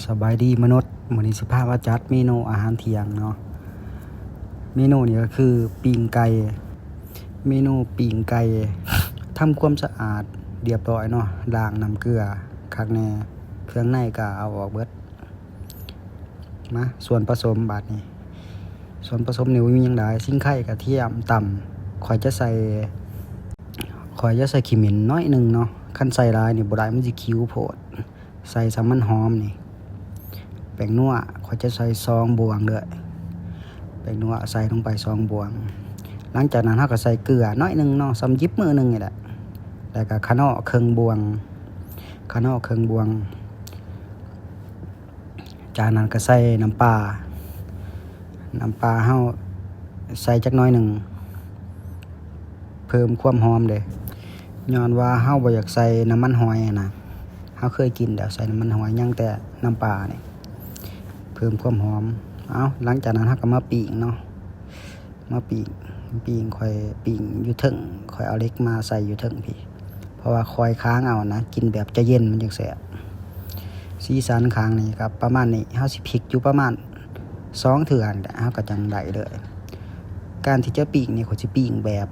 ສະບາຍດີມະນຸດ, ມື້ນີ້ຊິພາມາຈັດເມນູອາຫານທ່ຽງເນາະ. ເມນູນີ້ກໍຄືປີ້ງໄກ່, ເມນູປີ້ງໄກ່ ທຳຄວາມສະອາດຮຽບຮ້ອຍເນາະ, ລ້າງນ້ຳເກືອຄັກແນ່, ເຄື່ອງໃນກໍເອົາອອກເບິດ. ມາ ສ່ວນປະສົມບາດນີ້, ສ່ວນປະສົມນີ້ບໍ່ມີຫຍັງຫຼາຍ, ສິງໄຄ, ກະທຽມ, ຕຳ. ຂ້ອຍຈະໃສ່ ຂ້ອຍຈະໃສ່ຂີ້ໝິ່ນໜ້ອຍໜຶ່ງເນາະ, ຄັນໃສ່ຫຼາຍນີ້ບໍ່ໄດ້, ມັນຊິຂິວໂພດ. ໃສ່ສ່ຳມັນຫອມນີ້ ແປ້ງນົວ ຂ້ອຍຈະໃສ່ສອງບ່ວງເດີ້, ແປ້ງນົວໃສ່ລົງໄປສອງບ່ວງ. ຫຼັງຈາກນັ້ນເຮົາກໍໃສ່ເກືອໜ້ອຍໜຶ່ງເນາະ, ສ່ຳຫຍິບມືໜຶ່ງນີ້ແຫຼະ, ແລ້ວກໍຂະເນາະເຄິ່ງບ່ວງ, ຂະເນາະເຄິ່ງບ່ວງ. ຈາກນັ້ນກໍໃສ່ນ້ຳປາ, ນ້ຳປາເຮົາໃສ່ຈັກໜ້ອຍໜຶ່ງ ເພີ່ມຄວາມຫອມເດ້, ຍ້ອນວ່າເຮົາບໍ່ຢາກໃສ່ນ້ຳມັນຫອຍຫັ້ນນະ. ເຮົາເຄີຍກິນແລ້ວໃສ່ນ້ຳມັນຫອຍ, ຍັງແຕ່ນ້ຳປານີ້ ເພີ່ມຄວາມຫອມ. ເອົາ ຫຼັງຈາກນັ້ນເຮົາກໍມາປີ້ງເນາະ, ມາປີ້ງ, ປີ້ງ ຂ້ອຍປີ້ງຢູ່ເທິງ, ຂ້ອຍເອົາເຫຼັກມາໃສ່ຢູ່ເທິງພີ້, ເພາະວ່າຂ້ອຍຄ້າງເອົານະ, ກິນແບບໃຈເຢັນມັນຈັ່ງແຊບ. ສີສັນຂ້າງນີ້ກໍປະມານນີ້, ເຮົາຊິພລິກຢູ່ປະມານສອງເທື່ອນີ້ແຫຼະ ເຮົາກໍຈັ່ງໄດ້ເລີຍ. ການທີ່ຈະປີ້ງນີ້ ຂ້ອຍຊິປີ້ງແບບ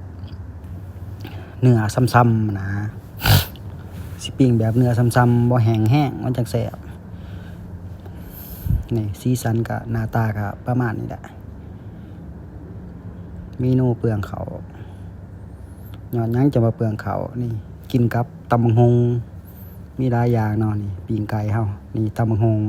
ເນື້ອຊ່ຳໆນະ, ຊິປີ້ງແບບເນື້ອຊ່ຳໆ ບໍ່ແຫ້ງແຮງ ມັນຈັ່ງແຊບ. ນີ້ ສີສັນກະໜ້າຕາກະປະມານນີ້ແຫຼະ, ເມນູເປືອງເຂົ້າ. ຍ້ອນຫຍັງຈັ່ງວ່າເປືອງເຂົ້າ? ນີ້ ກິນກັບຕຳບັກຫຸ່ງ, ມີຫຼາຍຢ່າງເນາະ. ນີ້ ປີ້ງໄກ່ເຮົາ, ນີ້ ຕຳບັກຫຸ່ງ.